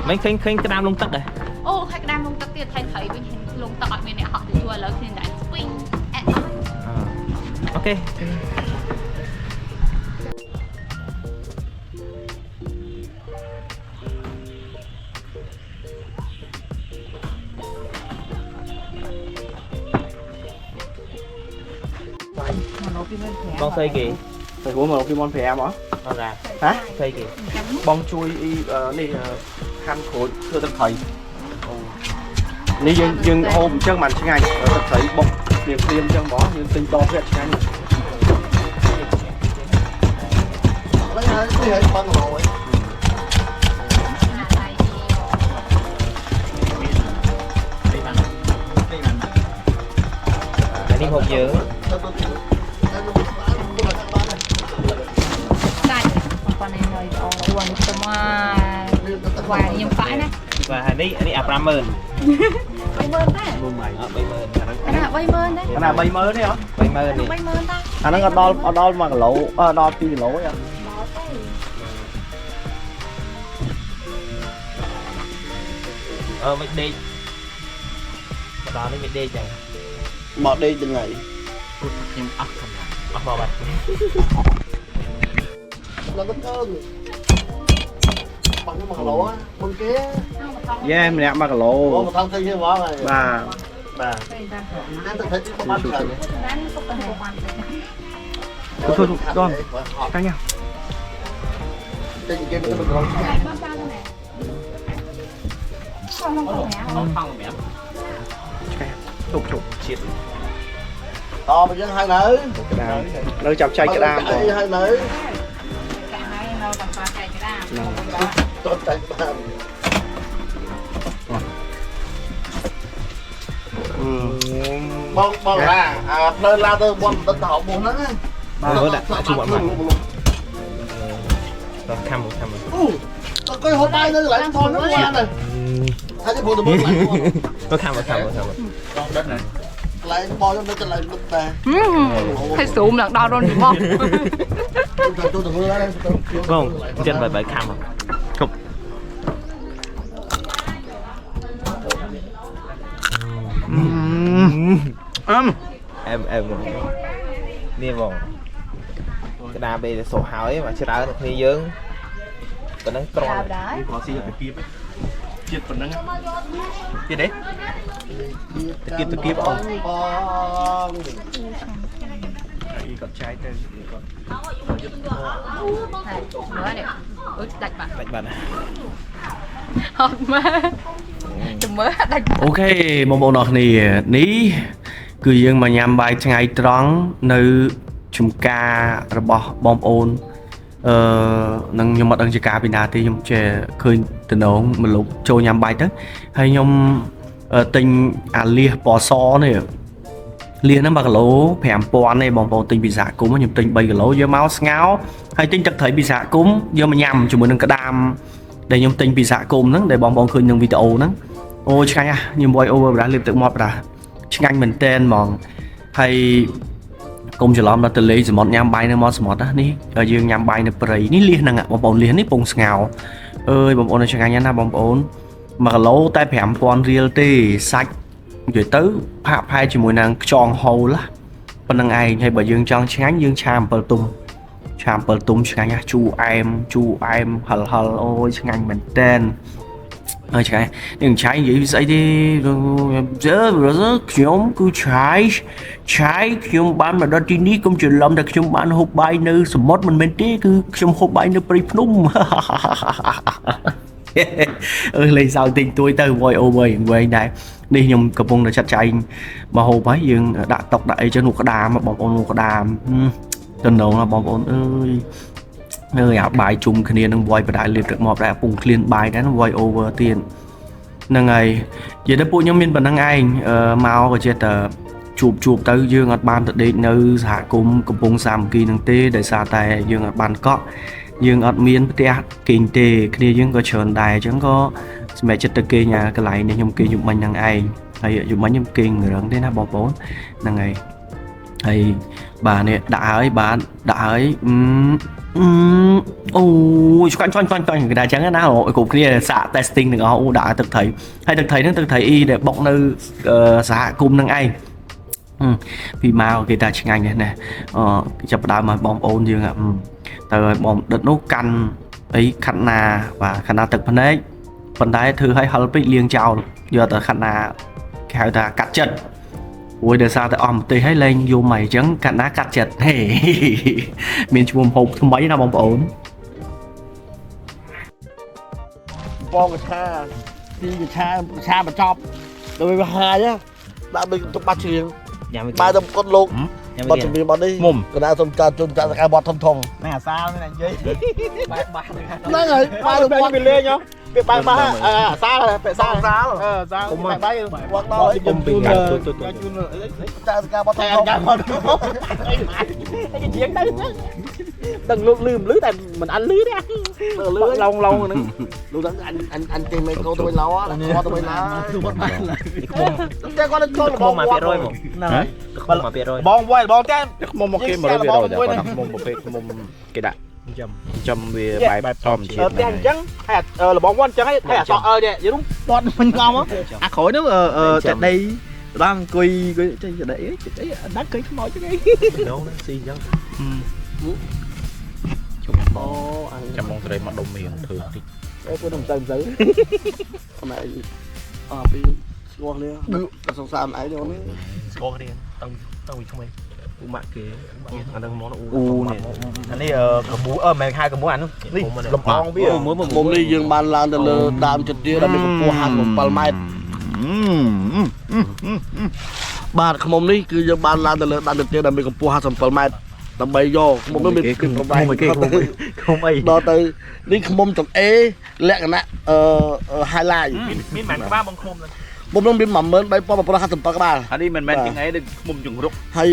មិនឃើញឃើញក្តាមលងទឹកហ៎ អូហើយក្តាមលងទឹកទៀតថៃត្រីវិញឃើញលងទឹកអត់មានអ្នកហក់ទៅជួយឥឡូវគ្នាតែស្ពីងអែអត់ អូខេបងស្អីគេ ទៅរួមមកពីមុន5ហ៎ បងរ៉ា ហ៎ ស្អីគេ បងជួយអ៊ីនេះហាន់ក្រូចធ្វើទឹកត្រីនេះយើងយើងហូបអញ្ចឹងបានឆ្ងាញ់ទឹកត្រីបុកភ្លាមភ្លាមអញ្ចឹងបងយើងទិញដបវាឆ្ងាញ់ ហើយហើយហើយបងឡយ អានេះហូបយើង សាច់ប៉ុណ្ណេះហើយអូអានេះទៅមកវ៉ាខ្ញុំប៉ាក់ណា បាទហើយនេះអានេះអា50000 30000តា មើលម៉ៃ អត់30000អាហ្នឹង អាណា30000តា អាណា30000នេះហ៎ 30000នេះ 30000តា អាហ្នឹងអត់ដល់អត់ដល់1គីឡូអត់ដល់2គីឡូទេ អឺមិនដេកមកដល់នេះមិនដេកចឹង មកដេកថ្ងៃ ខ្ញុំអស់កម្លាំងអស់មកបាត់ ឡើងទៅបងមកឡោមុនគេ យេម្នាក់1គីឡូ បងមកថងទៅគេហ្មងហើយ បាទ បាទតែទៅទៅបានច្រើន ធ្វើដល់កាញ់ តែគេទៅក្រង ថងថងសម្រាប់ ឆ្កែជប់ជប់ ជាតិ តមកយើងហើយនៅ ក្តាមនៅចាប់ចែកក្តាមបង ហើយនៅ កាក់ហើយនៅកំប៉ាចែកក្តាម តតែបានបងបងឡាអាផ្លូវឡាទៅបនទៅហៅបុះហ្នឹងណា បាទជួបអត់មកដល់ខំខំ អូតើគេហូបបាយនៅកន្លែងថនហ្នឹងបានហើយថាទៅព្រោះទៅមើលកន្លែង ទៅខំខំខំ កន្លែងបងខ្ញុំនៅកន្លែងលុតតា ហើយស៊ូមឡើងដល់រនច្បោះ ទៅទៅមើលដែរ បងចិត្តបាយបាយខំគប់ អឹម អែមអែមនេះបងក្តារពេលសុកហើយមកច្រើនគ្នាយើងប៉ុណ្ណឹងក្រន់ នេះព្រោះស៊ីទៅគៀបជាតិប៉ុណ្ណឹងទៀតទេតគៀបតគៀបអូ បង ហើយគាត់ចាយទៅគាត់ មើលនេះអឺដាច់បាត់ ដាច់បាត់ អត់មើលចាំមើលដាច់ OK បងប្អូនអរគ្នានេះគឺយើងមកញ៉ាំបាយថ្ងៃត្រង់នៅចំការរបស់បងប្អូនអឺនឹងខ្ញុំអត់ដឹងជាការពីណាទេខ្ញុំចេះឃើញតំណងមកលុបចូលញ៉ាំបាយទៅហើយខ្ញុំទិញអាលៀសពណ៌សនេះលៀសហ្នឹង1គីឡូ5000ទេបងប្អូនទិញពីសហគមន៍ខ្ញុំទិញ3គីឡូយកមកស្ងោរហើយទិញទឹកត្រីពីសហគមន៍យកមកញ៉ាំជាមួយនឹងក្តាមដែលខ្ញុំទិញពីសហគមន៍ហ្នឹងដែលបងប្អូនឃើញក្នុងវីដេអូហ្នឹងអូឆ្ងាញ់ណាស់ខ្ញុំ voice over ប្រាស់លេបទឹកមាត់ប្រាស់ឆ្ងាញ់មែនតែនហ្មងហើយកុំច្រឡំដល់ទៅលេងសមុទ្រញ៉ាំបាយនៅមាត់សមុទ្រណានេះយើងញ៉ាំបាយនៅព្រៃនេះលៀសហ្នឹងបងប្អូនលៀសនេះពងស្ងោរអើយបងប្អូនឆ្ងាញ់ណាស់បងប្អូន1គីឡូតែ5000រៀលទេសាច់និយាយទៅផាកផែជាមួយនឹងខ្យងហូលប៉ុណ្្នឹងឯងហើយបើយើងចង់ឆ្ងាញ់យើងឆា7ទុំឆា7ទុំឆ្ងាញ់ណាស់ជូរអែមជូរអែមហិលហិលអូយឆ្ងាញ់មែនតែនហើយឆ្ងាញ់នេះឆៃនិយាយស្អីទេខ្ញុំគឺឆៃឆៃខ្ញុំបានមកដល់ទីនេះកុំច្រឡំតែខ្ញុំបានហូបបាយនៅសមុទ្រមិនមែនទេគឺខ្ញុំហូបបាយនៅព្រៃភ្នំអឺលេងសើចតិចតួចទៅ voice over វែងដែរនេះខ្ញុំកំពុងតែចាត់ចែងមកហូបហើយយើងដាក់តុកដាក់អីចឹងនោះក្តាមបងប្អូននោះក្តាមតំណងបងប្អូនអើយអើយអាបាយជុំគ្នានឹង voice បដាលេបទឹកមកដែរពងឃ្លានបាយដែរ voice over ទៀតហ្នឹងហើយនិយាយទៅពួកខ្ញុំមានប៉ុណ្្នឹងឯងមកក៏ចេះតែជួបជួបទៅយើងអត់បានទៅដេកនៅសហគមន៍កំពង់សាមគ្គីនឹងទេដោយសារតែយើងអត់បានកក់យើងអត់មានផ្ទះគេងទេគ្នាយើងក៏ច្រើនដែរអញ្ចឹងក៏សម្រាប់ចិត្តទៅគេងអាកន្លែងនេះខ្ញុំគេងយប់មិញហ្នឹងឯងហើយយប់មិញខ្ញុំគេងរឹងទេណាបងប្អូនហ្នឹងហើយហើយបាទនេះដាក់ហើយបាទដាក់ហើយអូយឆ្កាញ់ឆ្កាញ់ឆ្កាញ់ឆ្កាញ់គេថាអញ្ចឹងណាគ្រប់គ្នាសាក testing ទាំងអស់អូដាក់ទឹកត្រីហើយទឹកត្រីហ្នឹងទឹកត្រីអ៊ីដែលបុកនៅសហគមន៍ហ្នឹងឯងពីមកគេថាឆ្ងាញ់ណាស់ណាអចាប់ផ្ដើមមកបងប្អូនយើងទៅឲ្យបងដិតនោះកាន់អីខាត់ណាបាទខាត់ណាទឹកភ្នែកប៉ុន្តែធ្វើឲ្យហិលពេកលាងចោលយកទៅខាត់ណាគេហៅថាកាត់ចិត្តព្រោះដោយសារតែអស់ម្ទេសហើយលែងយំហើយអញ្ចឹងកាត់ណាកាត់ចិត្តហេមានឈ្មោះម្ហូបថ្មីណាបងប្អូន បងកឆាទីកឆាឆាបញ្ចប់ដល់វាហាយដាក់ដូចទុកបាត់ជ្រៀង ញ៉ាំ បាយទៅគាត់លោកបត់ជំរាបបត់នេះកណ្ដាលសុំការជន់ចាក់សកាបត់ធំធំ ហ្នឹងអាសាលហ្នឹងនិយាយ បាយបាស ហ្នឹងហើយបាយទៅ វាលេងហ៎វាបាយបាសអាសាលពាក់សាល សាល អឺសាលបាយបាយ វត្តដល់ គុំពីកាត់ទូទូជូន ចាក់សកាបត់ធំធំ តែកាត់អីគេជាងទៅដឹងលោកលឺមិនលឺតែមិនអត់លឺទេលឺឡងឡងហ្នឹង លោកដឹងអញអញអញគេមេកោទៅវិញឡោគាត់ទៅវិញឡើយគាត់បានតែគាត់ចូល ខ្មុំមក200ហ្មង ហ្នឹងហើយ ខ្មុំមក200បងវាយបងតែ ខ្មុំមកគេ100%តែគាត់ខ្មុំប្រភេទខ្មុំគេដាក់ ចាំ ចំវាបែបធម្មជាតិ ផ្ទះអញ្ចឹងហើយលបងវ៉ាន់អញ្ចឹងហើយអសអើនេះយល់បត់មិញងំអាក្រោយនោះចេដីដល់អង្គុយអង្គុយចេដីអីចេដីដាក់ឃើញខ្មោចហ្នឹងអី នោះស៊ីអញ្ចឹង អូអញ ចាំបងត្រីមកដុំមៀងធ្វើតិច អេពួកនឹងទៅទៅអមអពីស្គាល់គ្នាតែសង្សារឯងនេះ ស្គាល់គ្នាតាំងតាំងពីក្មេងពូម៉ាក់គេអានឹងមក អូនេះអានេះកមូអឺមិនហៅកមូអានោះនេះលំអងវា មើលមុំនេះយើងបានឡើងទៅលើដើមចទាដែលមានកម្ពស់57ម៉ែត្របាទខ្មុំនេះគឺយើងបានឡើងទៅលើដើមចទាដែលមានកម្ពស់57ម៉ែត្រដើម្បីយកខ្មុំនេះមានប្រវែង គេខ្មុំអី ដល់ទៅនេះខ្មុំចង្អេលក្ខណៈអឺ highlight មានមិនក្បាលបងខ្មុំហ្នឹង មុំនោះមាន13757ក្បាល អានេះមិនមែនជាងអីដូចខ្មុំចង្រុក ហើយ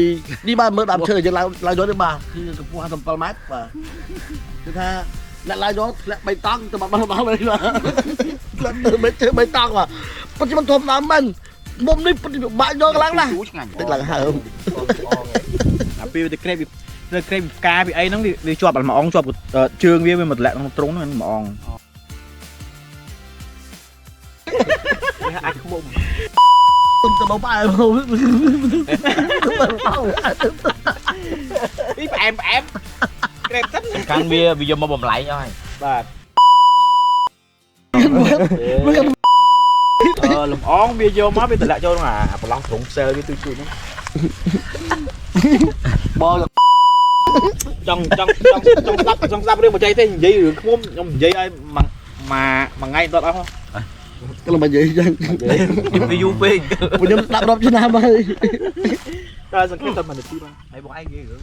នេះបាទមើលដើមឈើយើងឡើងឡើងយកនេះបាទគឺកម្ពស់57ម៉ែត្របាទគឺថាអ្នកឡើងយកធ្លាក់3តង់ទៅបាត់ដល់នេះបាទធ្លាក់ទៅមិនជើ3តង់បាទពិតជាមិនធម្មតាមែនមុំនេះពិតជាពិបាកយកឡើងណាស់តិចឡើងហើម អាពេលទៅក្រេបទៅក្រេបផ្កាពីអីហ្នឹងវាជាប់មួយអងជាប់ជើងវាវាមកតម្លាក់ក្នុងទ្រុងហ្នឹងមួយអង អាចខ្មុំ ទៅដល់ផ្អែម ពីផ្អែមផ្អែមក្រេបទឹក សំខាន់វាវាយកមកបំលែងអស់ហើយ បាទអឺលំអងវាយកមកវាតម្លាក់ចូលក្នុងអាប្រឡោះត្រង់ខ្សែវាទូចទូចហ្នឹង បង ចង់ចង់ចង់ចង់ស្ដាប់ចង់ស្ដាប់រឿងបច្ចេកទេសនិយាយរឿងខ្មុំខ្ញុំនិយាយឲ្យមួយមួយថ្ងៃអត់អស់ ក្លំនិយាយចឹង វាយូរពេក ខ្ញុំស្ដាប់រាប់ឆ្នាំហើយ តែសង្ឃឹមតែមួយនាទីបាទ ហើយបងឯងនិយាយរឿង